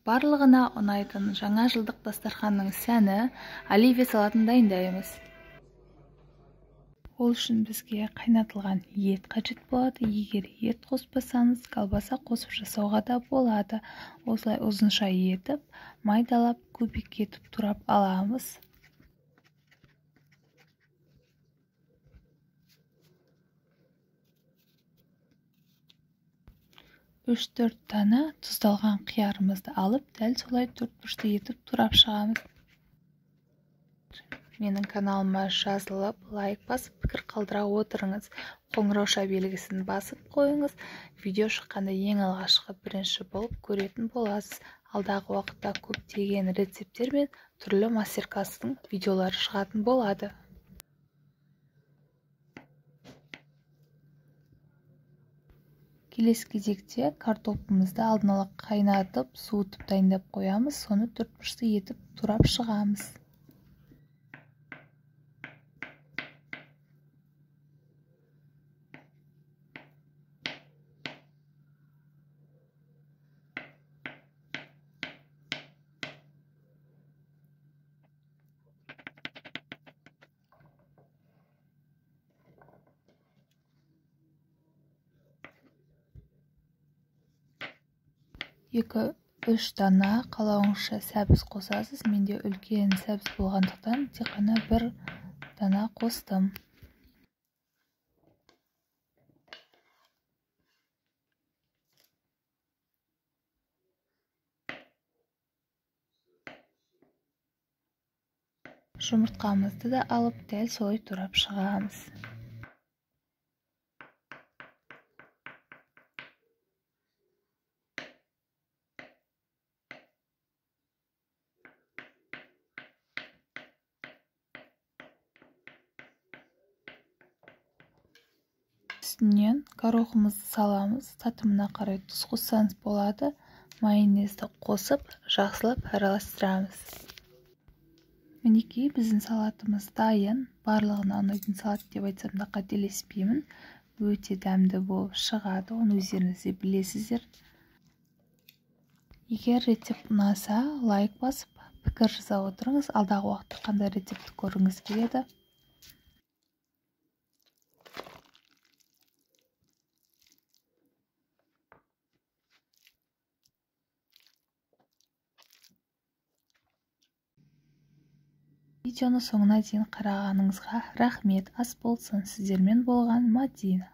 Барлығына ұнайтын жаңа жылдық дастарханның сәні оливье салатын дайындаймыз. Ол үшін бізге қайнатылған ет қажет болады. Егер ет қоспасаңыз, колбаса қосып жасауға да болады. Осылай ұзынша етіп, майдалап, кубик етіп турап аламыз. Үш-төрт дана тұздалған қиярымызды алып, дәл солай төрт бұрышты етіп турап шығамыз. Менің каналыма жазылып, лайк басып, пікір қалдыра отырыңыз. Қоңырауша белгісін басып қойыңыз. Видео шыққанда ең алғашқы бірінші болып көретін боласыз. Алдағы уақытта көптеген рецепттер мен түрлі мастер-класстың видеолары шығатын болады. Келесі кезекте картопымызды алдын ала қайнатып, суытып дайындап қоямыз. Соны төрт бұрышты етіп турап шығамыз. Екі-үш дана қалауыңызша сәбіз қосасыз. Менде үлкен сәбіз болғандықтан тек қана бір дана қостым. Жұмыртқамызды да алып дәл солай турап шығамыз. Үстінен горохымызды саламыз. Татымына қарай тұз қоссаңыз болады. Майонезді қосып, жақсылап араластырамыз. Мінекей, біздің салатымыз дайын. Барлығына ұнайтын салат деп айтсам да қателеспеймін. Өте дәмді болып шығады, оны өздеріңіз де білесіздер. Егер рецепт ұнаса, лайк басып, пікір жаза отырыңыз. Алдағы уақытта қандай рецептті көргіңіз келеді? Видеоны соңына дейін қарағаныңызға рахмет. Ас болсын. Сіздермен болған Мадина.